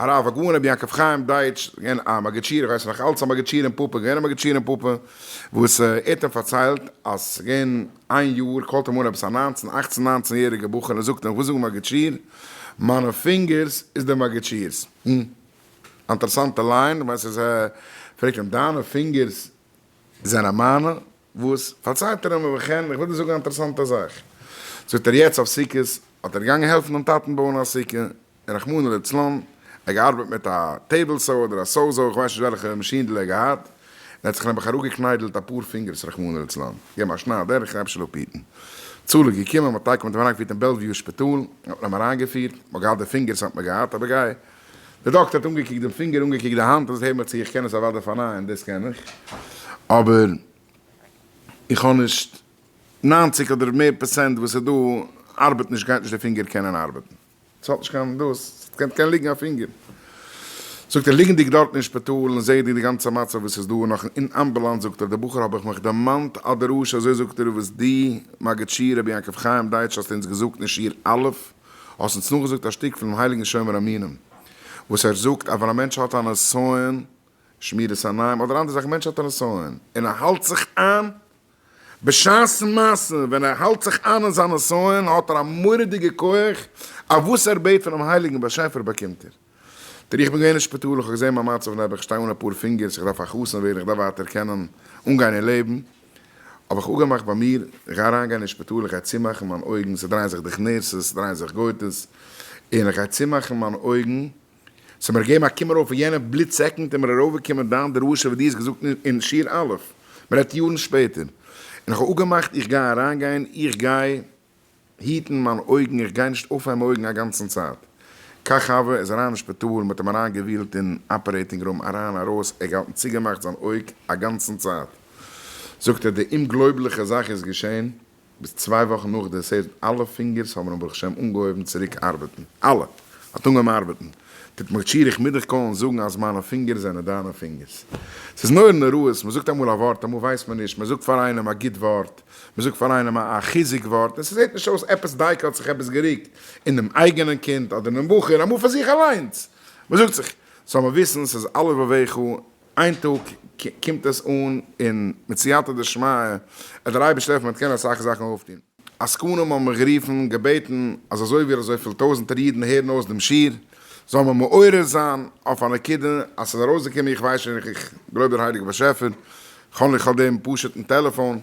הרב הגאון רבי יעקב חיים דייטש, געווען א מגיד שיעור, איך ווייס נאך אלץ א מגיד שיעור אין פאפא, געווען א מגיד שיעור אין פאפא, וואס ער האט אים פארציילט אז ס'איז געווען איין יאר, call ט אים אן עפעס א ניינצן, אכצן ניינצן יעריגע בחור און זאגט אים, כ'וויל זאגן מגיד שיעור, מיינע פינגערס איז די מגיד שיעור'ס. hm. אינטערעסאנטע line, כ'מיין ס'איז א, פרעגט אים, דיינע פינגערס זענען מיינע? וואס? פארציילט ער אים, ובכן, איך וויל דיר זאגן א אינטערעסאנטע זאך. זאגט ער, יעצט אויף סוכות האט ער געגאנגען העלפן דעם טאטן בויען א סוכה, און רחמנא לצלן, ער האט געארבעט מיט א table saw אדער א saw-saw, איך ווייס נישט וועלכע מאשינדל ער האט געהאט, און ער האט זיך נעבעך אראפגעקניידלט אפאר פינגערס רחמנא לצלן, געגעבן א שנייד דורך, אייבערשטער זאל אפהיטן. הצלה איז געקומען, מ'האט תיכף מיט אים אריינגעפירט אין בעלוויו שפיטאל, האט מען אים אריינגעפירט, מ'האט געהאט די פינגערס האט מען געהאט, אבער גיי, די דאקטער האט אנגעקוקט דעם פינגער, אנגעקוקט די האנט, און זאגט, הער מיר צו, איך קען עס אוודאי פארנייען, דאס קען איך, אבער איך האב נישט 90 אדער מער פראצענט וואס איז דא ארבעט נישט, גייט נישט די פינגער קענען ארבעטן. ס'האט נישט קיין דאס, ס'קען קען ליגן א פינגער. זאגט ער, ליגנדיג דארטן אין שפיטאל און זעענדיג די גאנצע מצב וואס איז דא, און נאך אין אמבולאנס, זאגט ער, די בחור האב איך מיך דערמאנט א דרשה, אזוי זאגט ער, וואס דו, מגיד שיעור רבי יעקב חיים דייטש האסט אונז געזאגט אין שיעור א', האסט אונז נאכגעזאגט א שטיק פונעם הייליגן שומר אמונים, וואס ער זאגט אז ווען א מענטש האט א נסיון, שמירת עיניים, אדער אנדערע זאכן, א מענטש האט א נסיון, און ער האלט זיך איין, בשעת מעשה ווען ער האלט זיך איין אין זיין נסיון האט ער א מורא'דיגע כח אז וואס ער בעט פונעם הייליגן באשעפער באקומט ער. תראה איך בין געווען אין שפיטאל איך האב געזען מיין מצב נעבעך איך שטיי אן אפאר פינגערס איך דארף א חתן ווערן איך דארף ווייטער קענען אנגיין אין לעבן האב איך אפגעמאכט ביי מיר איך גיי אריינגיין אין שפיטאל איך גיי צומאכן מיין אויגן ס'דרייען זיך דיך nurses ס'דרייען זיך גויטעס און איך גיי צומאכן מיין אויגן ס'האט מיר געגעבן א קום ארויף אין יענע בליץ second איז מיר ארויפגעקומען דיין דרשה וואס דו האסט געזאגט אין שיעור א', מ'רעדט יארן שפעטער, און איך האב אפגעמאכט איך גיי אריינגיין, איך גיי היטן מיין אויגן, איך גיי נישט אויפהייבן אויגן א גאנצן צייט. כך הווה, ער איז אריין אין שפיטאל, מ'האט אים אריינגעווילט אין operating room, אריין ארויס, ער האט געהאלטן צוגעמאכט זיין אויג א גאנצן צייט. זאגט ער, די אומגלויבליכע זאך איז געשען, ביז צוויי וואכן נאך די סעיף אלע פינגערס האבן ברוך השם אנגעהויבן צוריק ארבעטן, אלע! האט אנגעהויבן ארבעטן, טוט מיך טשיר איך מוז דיך call ן זאגן אז מיינע פינגערס זענען דיינע פינגערס. ס'איז נורא נוראות, מ'זאגט אמאל א ווארט אמאל ווייסט מען נישט, מ'זאגט פאר איינעם א גוט ווארט, מ'זאגט פאר איינעם א חיזוק ווארט און ס'זעט נישט אויס עפעס דייקא האט זיך עפעס גערוקט אינעם אייגענעם קינד אדער אינעם בחור, אמאל פאר זיך אליינס, מ'זאגט זיך, זאל מען וויסן ס'איז על לבבך איין טאג קומט עס אן און מיט סייעתא דשמיא וועט דער אייבערשטער העלפן מען וועט קענען אסאך זאכן אויפטון. עסקנים האבן מיך גערופן געבעטן אז אזוי ווי אזויפיל טויזענטער אידן הערן אויס דעם שיעור זאל מען מעורר זיין אויף א נקודה אז ס'איז ארויסגעקומען איך ווייס שוין איך גלויב דער הייליגער באשעפער כ'האב נישט כ'האב דעם פשוט'ן טעלעפאן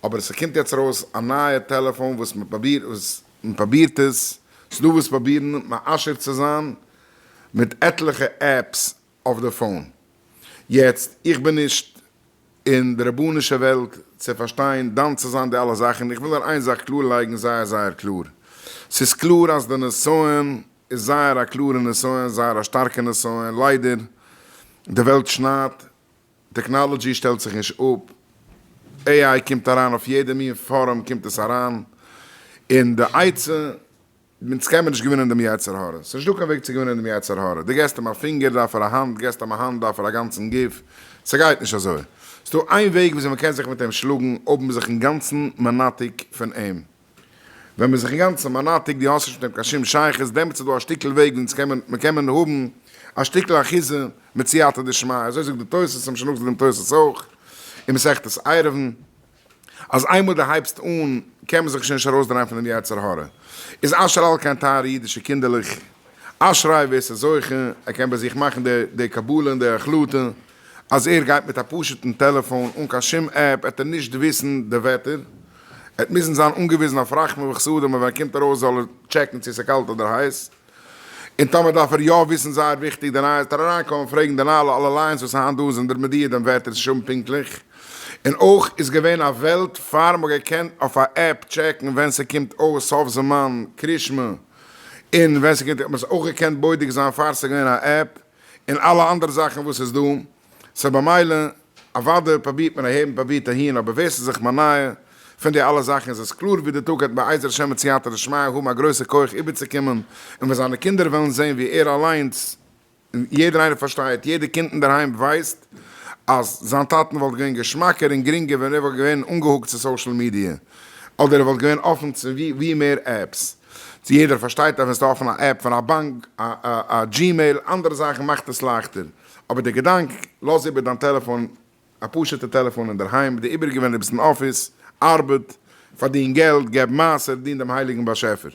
אבער ס'קומט יעצט ארויס א נייע טעלעפאן וואס מ'פראבירט וואס מ'פראבירט עס ס'דא וואס פראבירן מאשר צו זיין מיט עטליכע apps אויף די phone. יעצט, איך בין נישט אין די רבנישע וועלט צו פארשטיין, דן צו זיין די אלע זאכן, איך וויל נאר איין זאך קלאר לייגן זייער זייער קלאר. ס'איז קלאר אז די נסיון איז זייער א קלארע נסיון, זייער א שטארקע נסיון, ליידער, די וועלט שניידט, technology שטעלט זיך נישט אפ, AI קומט אריין אויף יעדע מין פארעם קומט עס אריין, און די עצה אונז קען מען נישט געווינען דעם יצר הרע, ס'איז נישטא קיין וועג צו געווינען דעם יצר הרע, דו געסט אים א פינגער דארף ער א האנט, געסט אים א האנט דארף ער א גאנצן גוף, ס'גייט נישט אזוי. ס'דא איין וועג וויאזוי מ'קען זיך מיט אים שלאגן, אויב מ'איז זיך אינגאנצן מנתק פון אים. ווען מ'איז זיך אינגאנצן מנתק, דו האסט נישט מיט אים קיין שום שייכות, דעמאלטס איז דא א שטיקל וועג ווי אונז קען מען, מ'קען מען האבן א שטיקל אחיזה מיט סייעתא דשמיא, אזוי זאגט די תוס', האבן שוין נאכגעזאגט דעם תוס' אויך, אין מסכת עירובין. אז איינמאל דו הייבסט אן קען מען זיך שוין נישט ארויסדרייען פון דעם יצר הרע, איז אשר על כן טייערע אידישע קינדערלעך, אשרי ווער ס'איז זוכה, ער קען ביי זיך מאכן די די קבלה און די החלטה, אז ער גייט מיט א פשוט'ן טעלעפאן אן קיין שום app, עט ער נישט וויסן די וועטער, ער עט מוזן זיין אנגעוויזן אויף רחמים וחסדים אז ווען ער קומט ארויס זאל ער טשעקן צו ס'איז קאלט אדער הייס. און טאמער דארף ער יא וויסן זייער וויכטיג די נייעס דארף ער אריינקומען פרעגן די אלע אלע lines וואס היינט דא זענען דער מודיע דעם וועטער איז שוין פונקטליך, און אויך איז געווען א וועלט פאר מ'האט געקענט אויף א app טשעקן ווען ס'קומט אויס סוף זמן קרישמע און ווען ס'קומט האט מען עס אויך געקענט בודק זיין פאר ס'איז געווען א app און אלע אנדערע זאכן וואס איז דא. סא במילא, אוודאי פרובירט מען אהער און פרובירט אהין, אבער ווער ס'איז זיך מונע פון די אלע זאכן איז עס קלאר ווי די טאג העט בעזר השם מיט סייעתא דשמיא האבן א גרויסע כח איבערצוקומען, און ווען זיינע קינדער וועלן זען ווי ער אליינס, און יעדער איינער פארשטייט, יעדע קינד אינדערהיים ווייסט אז זיין טאטן וואלט געווען געשמאקער און גרינגער ווען ער וואלט געווען אנגעהוקט צו social media, אדער ער וואלט געווען אפן צו ווי מער apps. צו יעדער פארשטייט אז ווען ס'איז אפן א app פון א באנק, א Gmail, אנדערע זאכן מאכט עס לייכטער. אבער די געדאנק, לאז איבער דיין טעלעפאן, א פשוט'ע טעלעפאן אינדערהיים, די איבעריגע ווען דו ביסט אין אפיס, ארבעט, פארדין געלט, געב מעשר, דין דעם הייליגן באשעפער.